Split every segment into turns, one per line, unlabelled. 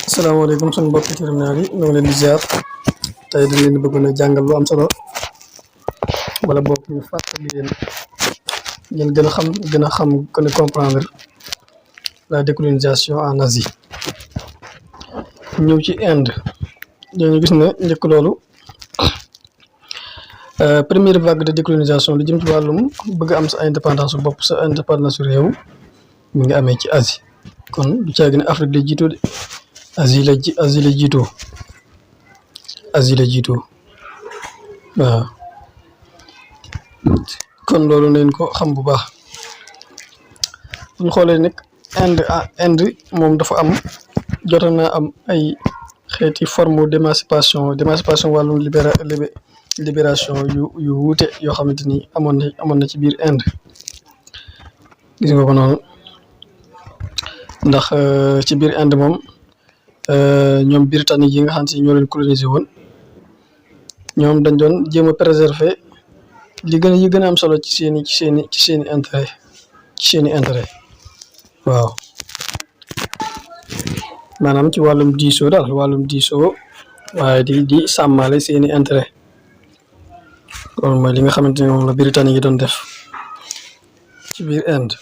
asalaamaaleykum suñu mbokki terminal yi ñoo ngi leen di ziar tey dañ leen bëggoon a jàngal lu am solo wala boog ñu fàttali leen ngeen gën a xam gën a comprendre la décolonisation en Asie. ñëw ci Inde dañu gis ne njëkk loolu première vague de décolonisation lu jëm ci wàllum bëgg am sa indépendance su bopp sa indépendance su réew mi ngi amee ci Asie kon du caagi ne Afrique lay jiitoo de Asie la jiitoo waaw kon loolu neen ko xam bu baax bu ñu xoolee nag Inde moom dafa am jot naa am ay xeeti forme d'émancipation wàllum libération yu wuute yoo xamante ni amoon na ci biir Inde gis nga ko noonu ndax ci biir Inde moom ñoom britannique yi nga xam si ñoo leen colonisé woon ñoom dañ doon jéem a préserver yi gën a am solo ci seeni intérêt waaw maanaam ci wàllum diisoo waaye di sàmmale seeni intérêt loolu mooy li nga xamante ne moom la britannique yi doon def ci biir Inde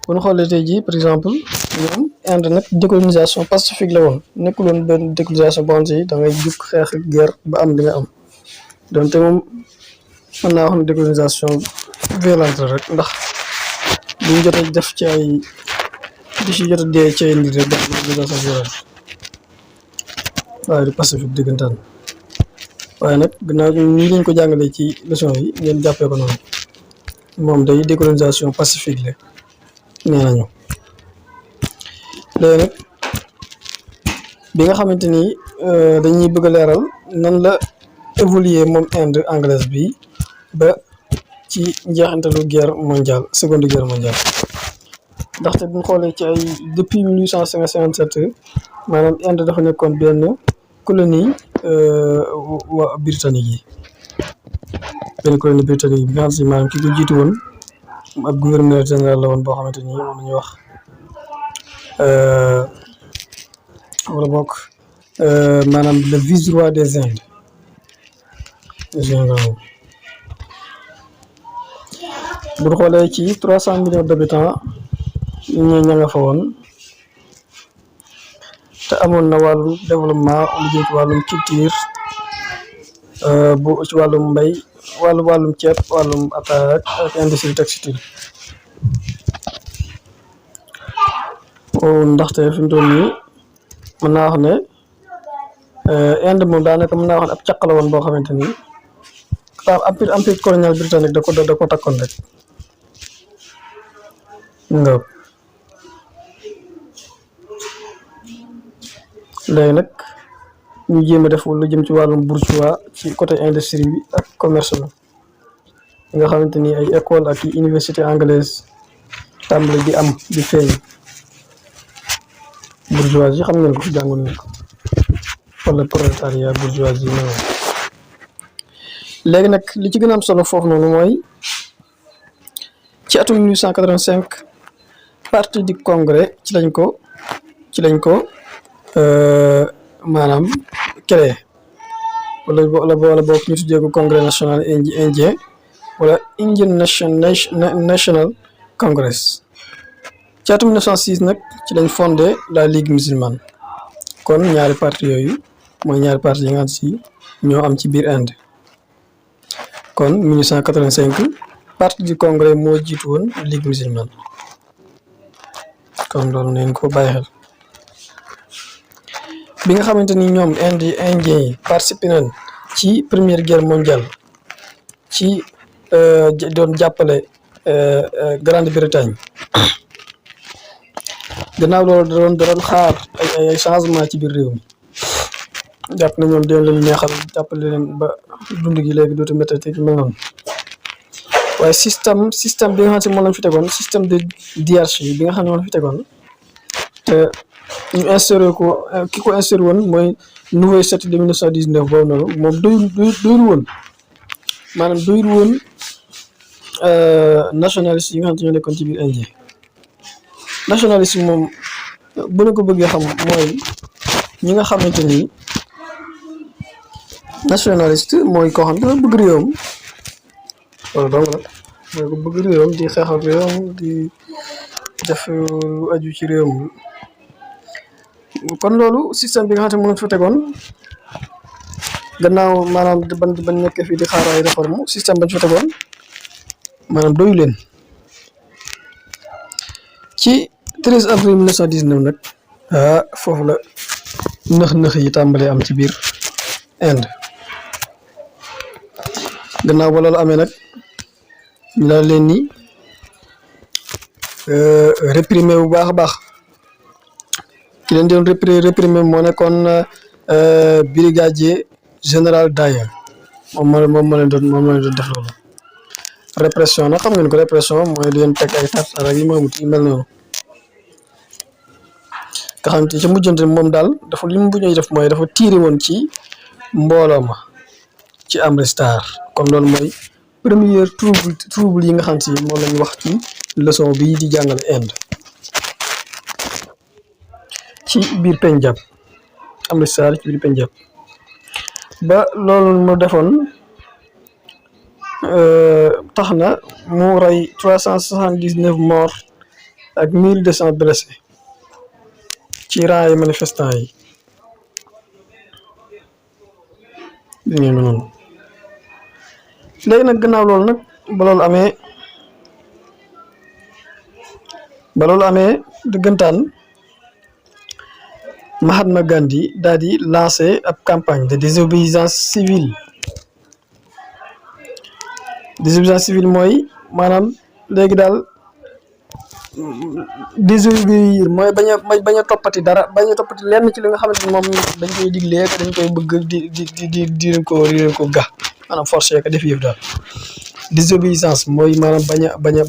bu ñu xoolee tey jii par exemple ñoom Inde nag décolonisation pacifique la woon nekkul woon benn décolonisation boo xam si da ngay jug xeex ak guerre ba am li nga am donte moom mën naa wax ne décolonisation violente la rek ndax liñ jot a def ci ay di si jot a dee ci ay nit rek def décolonisation violente waaye du pacifique dëggantaan waaye nag gannaaw nii lañ ko jàngalee ci leçon yi ngeen jàppee ko noonu moom day décolonisation pacifique la nee nañu léegi nag bi nga xamante ni dañuy bëgg a leeral nan la évoluer moom Inde anglaise bi ba ci njeexintalu seconde guerre mondiale ndaxte bu ñu xoolee ci ay depuis 1857 maanaam Inde dafa nekkoon benn colonie waa britannique yi benn colonie britannique yi bi nga xam si maanaam ki ko jiitu woon ab gouverneur général la woon boo xamante ni moom la ñuy wax wala bokk maanaam le vice-roi des Indes bu ñu xoolee ci 300 millions d'habitants ña nga fa woon te amoon na wàllum développement lu jëm ci wàllum culture bu ci wàllum mbay wàllum ceeb wàllum ataaya ak industrie textile ndaxte fi mu toll nii mën naa wax ne Inde moom daanaka mën naa wax ne ab caq la woon boo xamante ni empire colonial britannique da ko takkoon rek nga léegi nag ñu jéem a def lu jëm ci wàllum bourgeois ci côté industrie bi ak commerce bi nga xamante ni ay école ak université anglaise tàmbali di am di feeñ bourgeoisie xam ngeen ko fi jàngoon nañ ko wala prolétariat bourgeoisie yi léegi nag li ci gën a am solo foofu noonu mooy ci atum 1885 parti du congrès ci lañ ko maanaam créé wala boog ñu tuddee ko congrès national indien wala Indian National Congress ci atum 1906 nag ci lañ fondé la Ligue musulmane kon ñaari parti yooyu mooy ñaari parti yi nga xam si ñoo am ci biir Inde kon 1885 parti du congrès moo jiitu woon Ligue musulmane kon loolu neen ko bàyyi xel bi nga xamante ni ñoom indien yi participé nañ ci première guerre mondiale ci doon jàppale Grande-Bretagne gannaaw loolu da doon xaar ay changement ci biir réew mi jàpp na ñoom dinañ leen neexal jàppale leen ba dund gi léegi dootu métti ci mel noonu waaye système bi nga xam ne moom lañ fi tegoon système de hiérarchie bi nga xam ne moom lañ fi tegoon te ñu instauré ko ki ko instauré woon mooy nouveau statut de 1919 boobu noonu moom doyul woon maanaam doyul woon nationaliste yi nga xam ne ñoo nekkoon ci biir Indien nationaliste moom bu ñu ko bëggee xam mooy ñi nga xamante ni nationaliste mooy koo xam dafa bëgg réewam wala dong nag mooy ko bëgg réewam di xeexal réewam di def lu aju ci réewam kon loolu système bi nga xam ne moom fa tegoon gannaaw maanaam bañ nekkee fii di xaar ay réforme système bañ fa tegoon maanaam doyu leen ci 13 avril 1919 nag foofu la nëx-nëx yi tàmbalee am ci biir Inde gannaaw ba loolu amee nag ñu daal leen ni réprimer bu baax a baax ki leen doon réprimer moo nekkoon brigadier général Daya moom moo leen doon def loolu répression nag xam ngeen ko répression mooy di leen teg ay tartara yi moomut yi mel noonu nga xam te ca mujjante moom daal dafa li mu bu ñuy def mooy dafa tiiri woon ci mbooloo ma ci Amritsar kon loolu mooy première trouble yi nga xam si moom lañ wax ci leçon bii di jàngale Inde ci biir Pendjab Amritsar ci biir Pendjab ba loolu mu defoon tax na mu rey 379 morts ak 1200 blessés ci rang yi manifestants yi di ngeen noonu léegi nag gannaaw loolu nag ba loolu amee dëggantaan Mahatma Gandhi daal di lancé ab campagne de désobéissance civile mooy maanaam léegi daal désobéir mooy bañ a toppati dara bañ a toppati lenn ci li nga xamante ni moom dañ koy diglee dañ koy bëgg di leen ko ga maanaam forcé ka def yëf daal désobéissance mooy maanaam bañ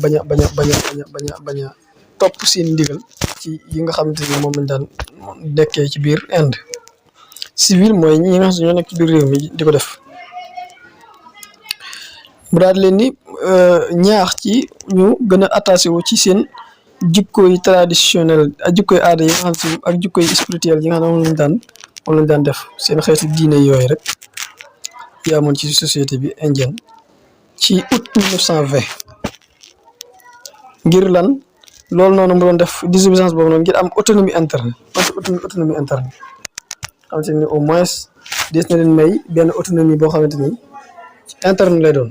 a topp seen ndigal ci yi nga xamante ni moom lañ daan nekkee ci biir Inde civil mooy ñi nga xam ne ñoo nekk ci biir réew mi di ko def mu daal leen ni ñaax ci ñu gën a attaché wu ci seen jikkoy traditionnel ak jikkoy aada yi nga xam si ak jikkoy spirituel yi nga xam ne moom lañ daan def seen xeeti diine yooyu rek yi amoon ci société bi indienne ci août 1920 ngir lan loolu noonu mu doon def désobéissance boobu noonu ngir am autonomie interne parce que autonomie interne xamante ni au moins des na leen may benn autonomie boo xamante ni interne lay doon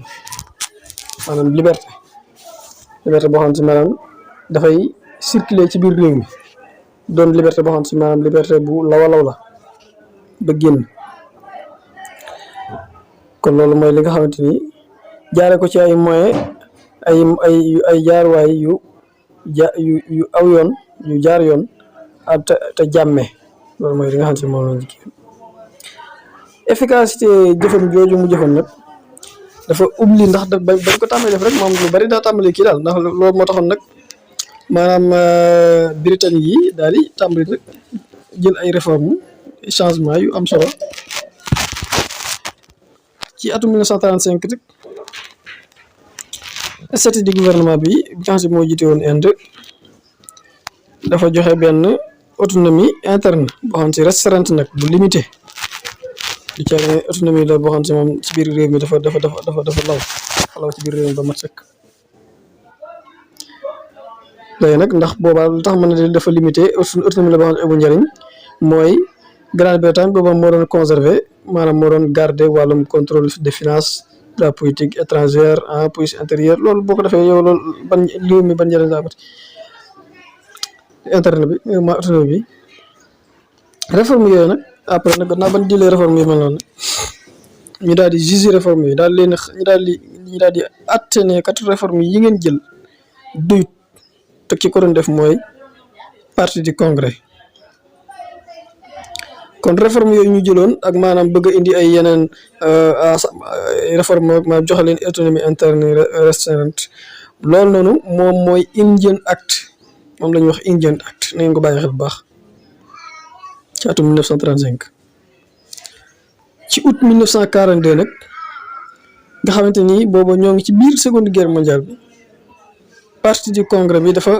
maanaam liberté boo xamante ni maanaam dafay circuler ci biir réew mi doon liberté boo xamante ni maanaam liberté bu law la ba génn kon loolu mooy li nga xamante ni jaare ko ci ay moyens ay jaaruwaay yu aw yoon yu jaar yoon ak te jàmme loolu mooy li nga xamante ni moom la jikki efficacité jëfam jooju mu jëfam nag dafa ubli ndax bañ ko tàmbalee def rek moom lu bari daa tàmbalee kii daal ndax loolu moo taxoon nag maanaam britannique yi daal di tàmbali nag jël ay réforme changement yu am solo ci atum 1935 rek statut du gouvernement bi nga xam si moo jiite woon Inde dafa joxe benn autonomie interne boo xam si restreinte nag bu limité du ca autonomie la boo xam si moom ci biir réew mi dafa law ci biir réew mi ba mat sëkk léegi nag ndax boobaa lu tax mën na dafa limité autonomie la boo xam ne amul njëriñ mooy Grande-Bretagne booba moo doon conserver maanaam moo doon garder wàllum contrôle des finances de la politique étrangère politique intérieure loolu boo ko defee yow loolu ban réew mi ban njëriñ la amati interne bi ma autonomie bi réforme yooyu nag après nag gannaaw ban jëlee réforme yi mel noonu ñu daal di juger réforme yi daal leen ñu daal di atte ne kat réforme yi ngeen jël doyut te ki ko doon def mooy parti du congrès kon réforme yooyu ñu jëloon ak maanaam bëgg a indi ay yeneen réforme maanaam joxe leen autonomie interne restreinte loolu noonu moom mooy Indian Act moom la ñuy wax Indian Act na ngeen ko bàyyi xel bu baax ci atum 1935 ci août 1942 nag nga xamante ni booba ñoo ngi ci biir seconde guerre mondiale bi parti du congrès bi dafa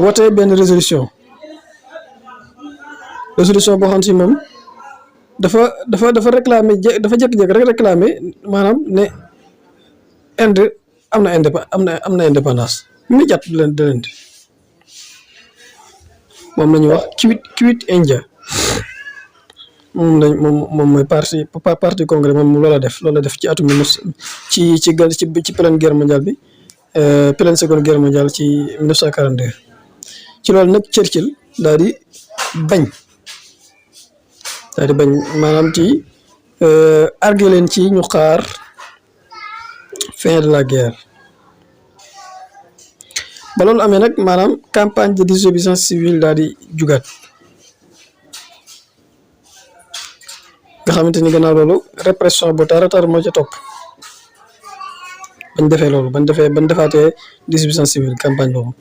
voté benn résolution résolution boo xam si moom dafa réclamer dafa jékki-jékki rek réclamer maanaam ne Inde am na indépendance immédiate de l'Inde moom la ñuy wax quit India moom mooy parti congrès moom loola def ci atum ci pleine guerre mondiale bi pleine seconde guerre mondiale ci 1942 ci loolu nag Churchill daal di bañ maanaam ci argué leen ci ñu xaar fin de la guerre ba loolu amee nag maanaam campagne de désobéissance civile daal di jugaat nga xamante ni gannaaw loolu répression bu tar moo ca topp bañ defaatee désobéissance civile campagne boobu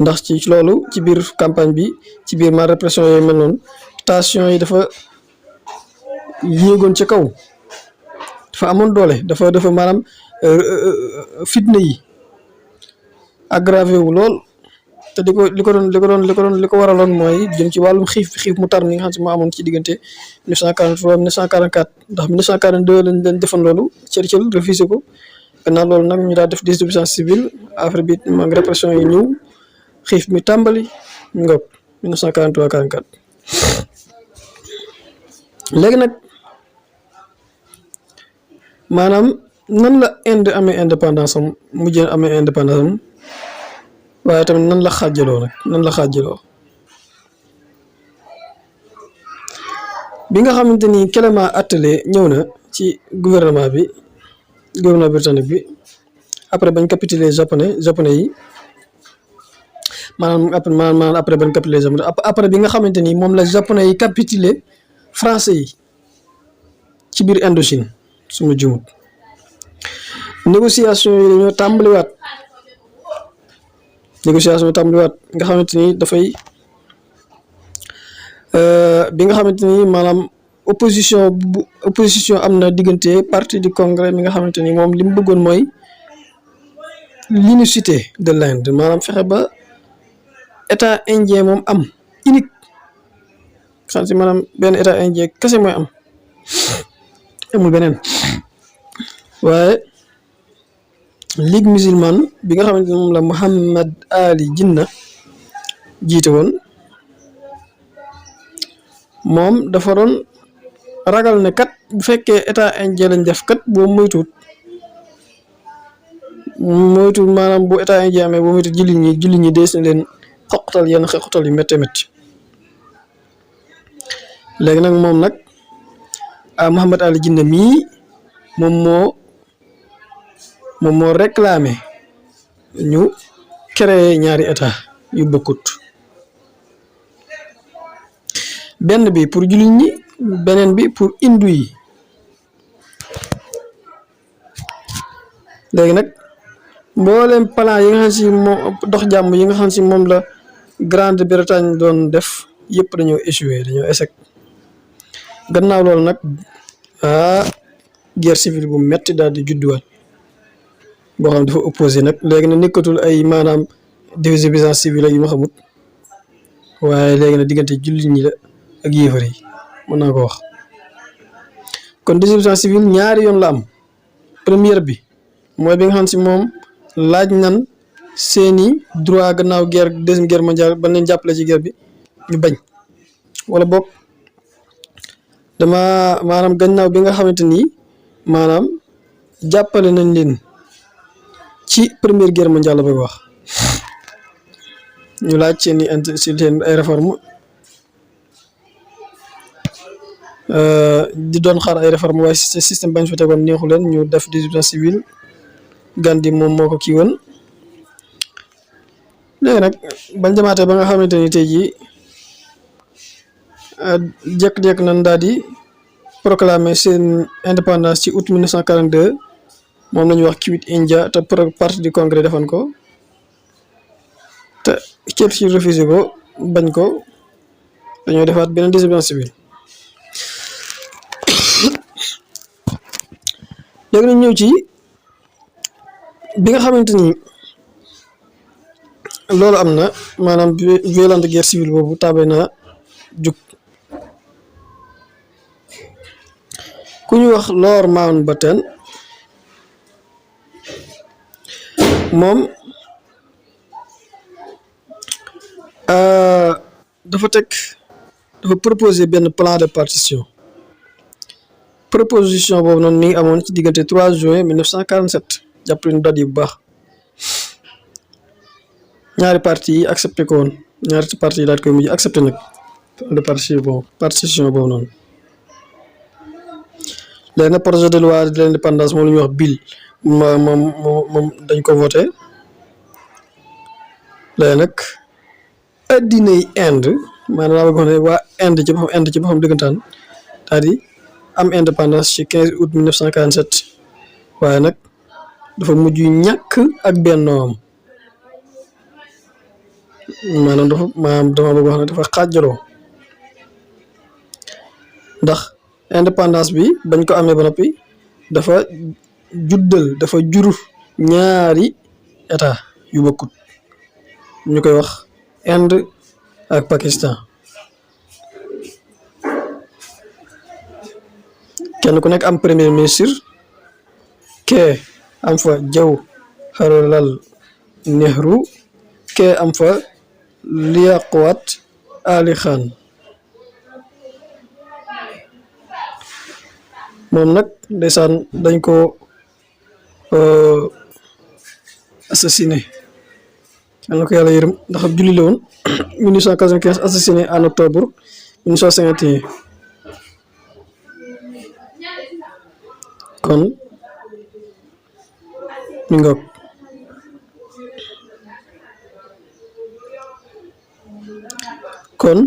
ndax ci loolu ci biir campagne bi ci biir ma répression yooyu mel noonu tension yi dafa yéegoon ca kaw dafa amoon doole dafa maanaam fitna yi aggravé wu lool te li ko waraloon mooy jëm ci wàllum xiif mu tar mi nga xam si moo amoon ci diggante 1943 1944 ndax 1942 lañ leen defoon loolu Churchill refusé ko gannaaw loolu nag ñu daal def désobéissance civile affaire bi mag répression yi ñëw xiif mi tàmbali ngoog 1943 44 léegi nag maanaam nan la Inde amee indépendance am mujjee amee indépendance am waaye tamit nan la xaajaloo bi nga xamante ni Clément Attlee ñëw na ci gouvernement britannique bi après bañ capituler japonais yi maanaam après bañ capituler japonais après bi nga xamante ni moom la japonais yi capituler français yi ci biir Indochine su ma jumut négociation yi dañoo tàmbaliwaat nga xamante ni dafay bi nga xamante ni maanaam opposition am na diggante parti du congrès mi nga xamante ni moom li mu bëggoon mooy l'unicité de l'Inde maanaam fexe ba état indien moom am unique xam si maanaam benn état indien kese mooy am amul beneen waaye ligue musulmane bi nga xamante ni moom la Muhammad Ali Jinnah jiite woon moom dafa doon ragal ne kat bu fekkee état indien lañ def kat boo moytuwut maanaam bu état indien amee boo moytuwut jullit ñi dees na leen xoqatal yenn xoqatal yu métti léegi nag moom nag Muhammad Ali Jinnah mii moom moo réclamé ñu créé ñaari état yu bokkut benn bi pour jullit ñi beneen bi pour hindu yi léegi nag mboolem plan yi nga xam si moom dox jàmm yi nga xam si moom la Grande-Bretagne doon def yëpp dañoo échec gannaaw loolu nag guerre civile bu metti daal di judduwaat boo xam dafa opposé nag léegi nag nekkatul ay maanaam désobéissance civile ak yu ma xamut waaye léegi nag diggante jullit ñi la ak yéefar yi mën naa ko wax kon désobéissance civile ñaari yoon la am première bi mooy bi nga xam si moom laaj nan seeni droit gannaaw deuxième guerre mondiale ba leen jàppale ci guerre bi ñu bañ wala boog maanaam gannaaw bi nga xamante ni maanaam jàppale nañ leen ci première guerre mondiale la bëgg wax ñu laaj seen ay réforme di doon xaar ay réforme waaye système bañ fa tegoon neexu leen ñu def désobéissance civile Gandhi moom moo ko kii woon léegi nag bañ demaatee ba nga xamante ni tey jii jekk-jekk nañ daal di proclamer seen indépendance ci août 1942 moom la ñuy wax quit India te parti du congrès defoon ko te Churchill refusé ko bañ ko dañoo defaat beneen désobéissance civile léegi nañ ñëw ci bi nga xamante ni loolu am na maanaam violente guerre civile boobu tàmbali na jug ku ñu wax Lord Mountbatten moom dafa proposer benn plan de partition proposition boobu noonu mi ngi amoon ci diggante 3 juin 1947 jàpp leen date yi bu baax ñaari parti yi accepté ko woon ñaari parti yi daal koy mujj accepté nag plan de partition boobu noonu léegi nag projet de loi de l'indépendance moom la ñuy wax bill moom dañ ko voté léegi nag addinay Inde maanaam laa bëgg wax ne waa Inde ci boppam dëggantaan daal di am indépendance ci 15 août 1947 waaye nag dafa mujj ñàkk ak bennoom maanaam dama bëgg wax ne dafa xaajaloo ndax indépendance bi bañ ko amee ba noppi dafa jur ñaari état yu bokkut ñu koy wax Inde ak Pakistan kenn ku nekk am premier ministre kee am fa Jawaharlal Nehru kee am fa Liaquat Ali Khan moom nag ndeysaan dañ ko assassiné yal na ko yàlla yërëm ndax ab julli la woon 1895 assassiné en octobre 1951 kon mi ngoog kon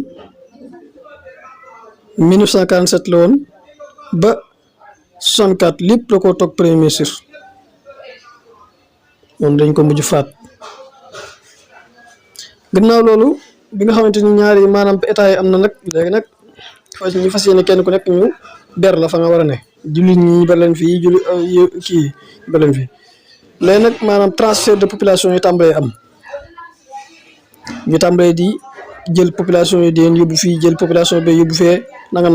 1947 la woon ba 64 lépp la ko toog premier ministre moom dañ ko mujj faat gannaaw loolu bi nga xamante ni ñaari maanaam état yi am na nag léegi nag ñu fas yéene kenn ku nekk ñu ber la fa nga war a ne jullit ñi ber leen fii kii ber leen fii léegi nag maanaam transfert de population yi tàmbalee am ñu tàmbalee di jël population yi di leen yóbbu fii jël population bi yóbbu fee nangam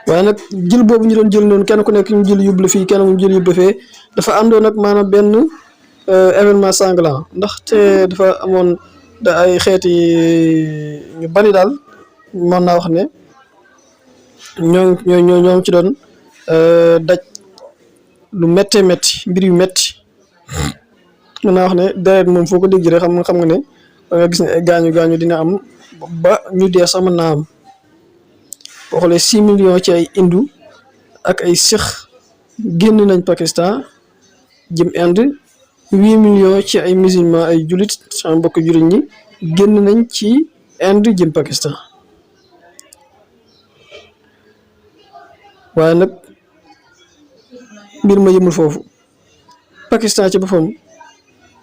waaye nag jël boobu ñu doon jël noonu kenn ku nekk ñu jël yóbbu la fii kenn mu jël yóbbu la fee dafa àndoon nag maanaam benn événement sanglant ndaxte dafa amoon ay xeeti ñu bari daal mën naa wax ne ñoo ci doon daj lu méttee métti mbir yu métti mën naa wax ne deret moom foo ko dégg rek xam nga ne da nga gis ne ay gaañu dina am ba ñu dee sax mën naa am boo xoolee 6 millions ci ay hindu ak ay sikh génn nañ Pakistan jëm Inde 8 millions ci ay musulman ay jullit sama mbokk jullit ñi génn nañ ci Inde jëm Pakistan waaye nag mbir ma yëmul foofu Pakistan ci boppam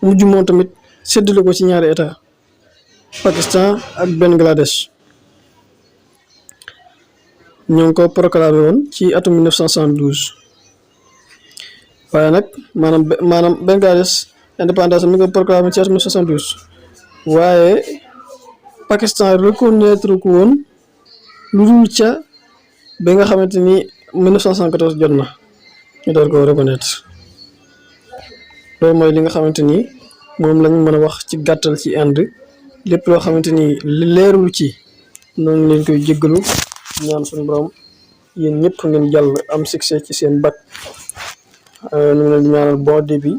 mujj moom tamit séddale ko ci ñaari état Pakistan ak Bangladesh ñoo ngi ko proclamé woon ci atum 1972 waaye nag maanaam Bangladesh indépendance mi ngi ko proclamé ci atum 1972 waaye Pakistan reconnaître ko woon lu dul ca ba nga xamante ni 1974 jot na ñu door ko reconnaître loolu mooy li nga xamante ni moom lañ mën a wax ci gàttal ci Inde lépp loo xamante ni leerul ci noonu leen koy jéggalu ñaan suñu borom yéen ñëpp ngeen jàll am succès ci seen bac ñu ngi leen di ñaanal bon début